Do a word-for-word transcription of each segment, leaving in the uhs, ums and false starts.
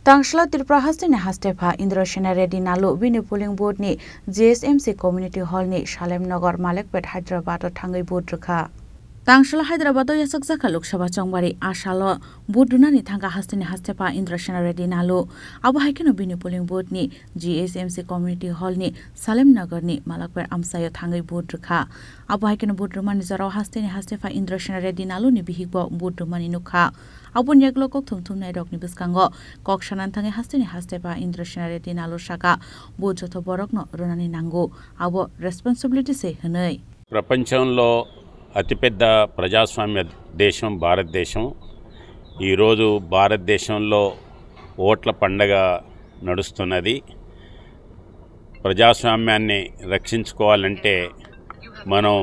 Tangsla Tripura hasteni hastepha Indra Sena Reddy Nalu bini polling booth ni G S M C Community Hall ni Salem Nagar Malekpet Hyderabad o thangwi vote rwkha. Tangsla Hyderabad o yachakjakha Lok Sabha chongbari a salo vote rwnani thangkha hasteni hastepha Indra Sena Reddy Nalu. Abo hai kheno bini polling booth ni G S M C Community Hall ni Salem Nagar ni Malakpet amchaio thangwi vote rwkha. Abo hai kheno vote rwmani jorao hasteni hastepha Indra Sena Reddy Nalu ni bihikbo vote rwmani nukha. Aboni yagulo kok thum thumnai rokni bwskango kok sanani thangwi hasteni hastepha Indra Sena Reddy Nalu saka, vote jotho borokno rwnani nango, abo responsibility se hwnwi. ప్రపంచంలో అతిపెద్ద ప్రజాస్వామ్య దేశం భారతదేశం. ఈరోజు భారతదేశంలో ఓట్ల పండగ నడుస్తున్నది. ప్రజాస్వామ్యాన్ని రక్షించుకోవాలంటే మనం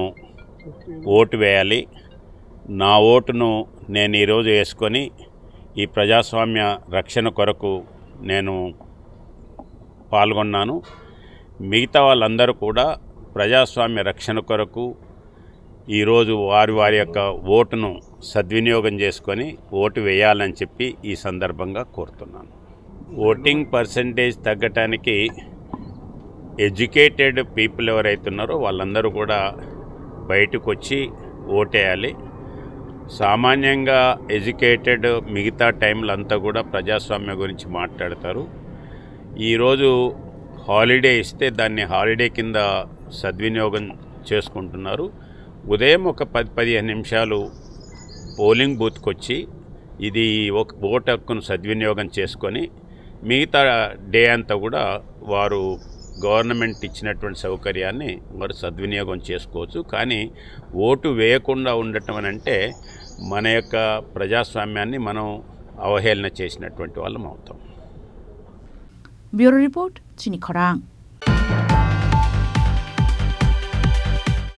ఓటు వేయాలి. నా ఓటును నేను ఈరోజు వేసుకొని ఈ ప్రజాస్వామ్య రక్షణ కొరకు నేను పాల్గొన్నాను. మిగతా వాళ్ళందరూ కూడా ప్రజాస్వామ్య రక్షణ కొరకు ఈరోజు వారి వారి యొక్క ఓటును సద్వినియోగం చేసుకొని ఓటు వేయాలని చెప్పి ఈ సందర్భంగా కోరుతున్నాను. ఓటింగ్ పర్సంటేజ్ తగ్గటానికి ఎడ్యుకేటెడ్ పీపుల్ ఎవరైతే ఉన్నారో వాళ్ళందరూ కూడా బయటకు వచ్చి ఓటేయాలి. సామాన్యంగా ఎడ్యుకేటెడ్ మిగతా టైంలో అంతా కూడా ప్రజాస్వామ్యం గురించి మాట్లాడతారు. ఈరోజు హాలిడే ఇస్తే దాన్ని హాలిడే కింద సద్వినియోగం చేసుకుంటున్నారు. ఉదయం ఒక పది పదిహేను నిమిషాలు పోలింగ్ బూత్కి వచ్చి ఇది ఒక ఓటు హక్కును సద్వినియోగం చేసుకొని మిగతా డే అంతా కూడా వారు గవర్నమెంట్ ఇచ్చినటువంటి సౌకర్యాన్ని వారు సద్వినియోగం చేసుకోవచ్చు. కానీ ఓటు వేయకుండా ఉండటం అని అంటే మన యొక్క ప్రజాస్వామ్యాన్ని మనం అవహేళన చేసినటువంటి వాళ్ళం అవుతాం. Bureau Report, Chini Khorang.